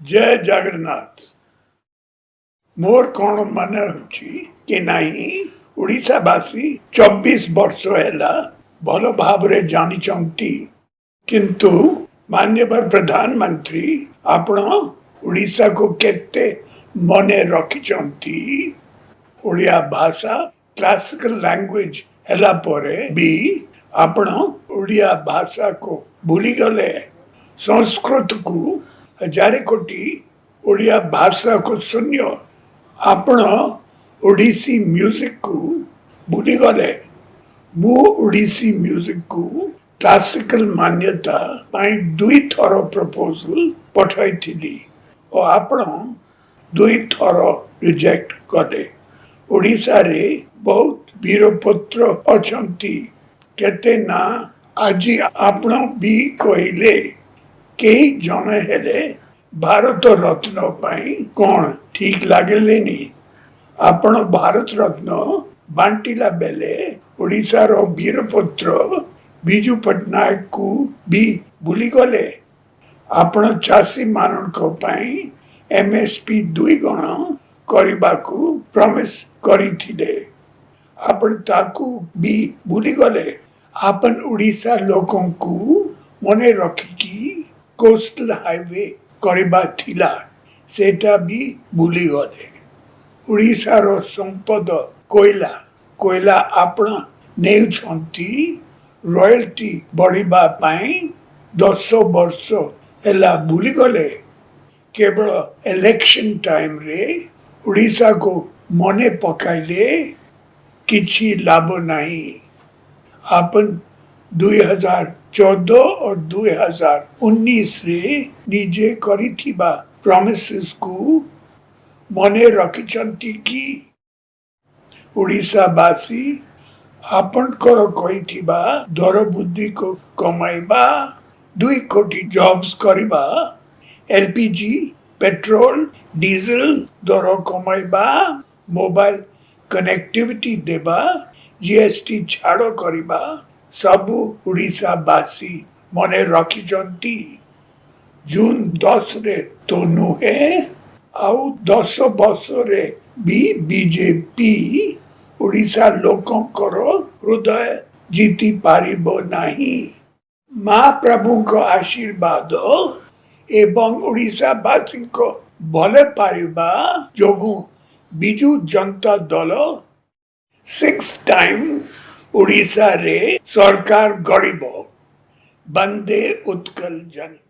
ଜୟ ଜଗନ୍ନାଥ। ମୋର କ'ଣ ମନେ ଅଛି କି ନାହିଁ, ଓଡ଼ିଶାବାସୀ 24 ବର୍ଷ ହେଲା ଭଲ ଭାବରେ ଜାଣିଛନ୍ତି। କିନ୍ତୁ ମାନ୍ୟବର ପ୍ରଧାନମନ୍ତ୍ରୀ, ଆପଣ ଓଡ଼ିଶାକୁ କେତେ ମନେ ରଖିଛନ୍ତି? ଓଡ଼ିଆ ଭାଷା କ୍ଲାସିକାଲ ଲାଙ୍ଗୁଏଜ ହେଲା ପରେ ବି ଆପଣ ଓଡ଼ିଆ ଭାଷାକୁ ଭୁଲିଗଲେ। ସଂସ୍କୃତକୁ ହଜାରେ କୋଟି, ଓଡ଼ିଆ ଭାଷାକୁ ଶୂନ୍ୟ। ଆପଣ ଓଡ଼ିଶୀ ମ୍ୟୁଜିକକୁ ଭୁଲିଗଲେ। ମୁଁ ଓଡ଼ିଶୀ ମ୍ୟୁଜିକକୁ କ୍ଲାସିକାଲ ମାନ୍ୟତା ପାଇଁ ଦୁଇଥର ପ୍ରପୋଜାଲ ପଠାଇଥିଲି ଓ ଆପଣ ଦୁଇଥର ରିଜେକ୍ଟ କଲେ। ଓଡ଼ିଶାରେ ବହୁତ ବୀରପୁତ୍ର ଅଛନ୍ତି। କେତେ ନାଁ ଆଜି ଆପଣ ବି କହିଲେ। କେହି ଜଣେ ହେଲେ ଭାରତ ରତ୍ନ ପାଇଁ କ'ଣ ଠିକ ଲାଗିଲେନି? ଆପଣ ଭାରତ ରତ୍ନ ବାଣ୍ଟିଲା ବେଳେ ଓଡ଼ିଶାର ବୀରପୁତ୍ର ବିଜୁ ପଟ୍ଟନାୟକକୁ ବି ଭୁଲିଗଲେ। ଆପଣ ଚାଷୀମାନଙ୍କ ପାଇଁ ଏମଏସପି ଦୁଇଗୁଣ କରିବାକୁ ପ୍ରମିସ କରିଥିଲେ। ଆପଣ ତାକୁ ବି ଭୁଲିଗଲେ। ଆପଣ ଓଡ଼ିଶା ଲୋକଙ୍କୁ ମନେ ରଖିକି କୋଷ୍ଟାଲ ହାଇୱେ କରିବା ଥିଲା, ସେଟା ବି ଭୁଲିଗଲେ। ଓଡ଼ିଶାର ସମ୍ପଦ କୋଇଲା। କୋଇଲା ଆପଣ ନେଉଛନ୍ତି, ରୟାଲ୍ଟି ବଢ଼ିବା ପାଇଁ 10 ବର୍ଷ ହେଲା ଭୁଲିଗଲେ। କେବଳ ଇଲେକ୍ସନ ଟାଇମରେ ଓଡ଼ିଶାକୁ ମନେ ପକାଇଲେ କିଛି ଲାଭ ନାହିଁ। ଆପଣ 2014 ଓ 2019ରେ ନିଜେ କରିଥିବା ପ୍ରମିସେସକୁ ମନେ ରଖିଛନ୍ତି କି? ଓଡ଼ିଶାବାସୀ ଆପଣଙ୍କର କହିଥିବା ଦରବୃଦ୍ଧିକୁ କମାଇବା, 2 କୋଟି ଜବ୍ସ କରିବା, ଏଲପିଜି, ପେଟ୍ରୋଲ, ଡିଜେଲ ଦର କମାଇବା, ମୋବାଇଲ କନେକ୍ଟିଭିଟି ଦେବା, ଜିଏସଟି ଛାଡ଼ କରିବା, ସବୁ ଓଡ଼ିଶାବାସୀ ମନେ ରଖିଛନ୍ତି। ଜୁନ 10ରେ ତ ନୁହେଁ, ଆଉ 10 ବର୍ଷରେ ବି ବିଜେପି ଓଡ଼ିଶା ଲୋକଙ୍କର ହୃଦୟ ଜିତି ପାରିବ ନାହିଁ। ମହାପ୍ରଭୁଙ୍କ ଆଶୀର୍ବାଦ ଏବଂ ଓଡ଼ିଶାବାସୀଙ୍କ ଭଲ ପାଇବା ଯୋଗୁଁ ବିଜୁ ଜନତା ଦଳ ସିକ୍ସ ଟାଇମ୍ ଓଡ଼ିଶାରେ ସରକାର ଗଢ଼ିବ। ବନ୍ଦେ ଉତ୍କଳ ଜନନୀ।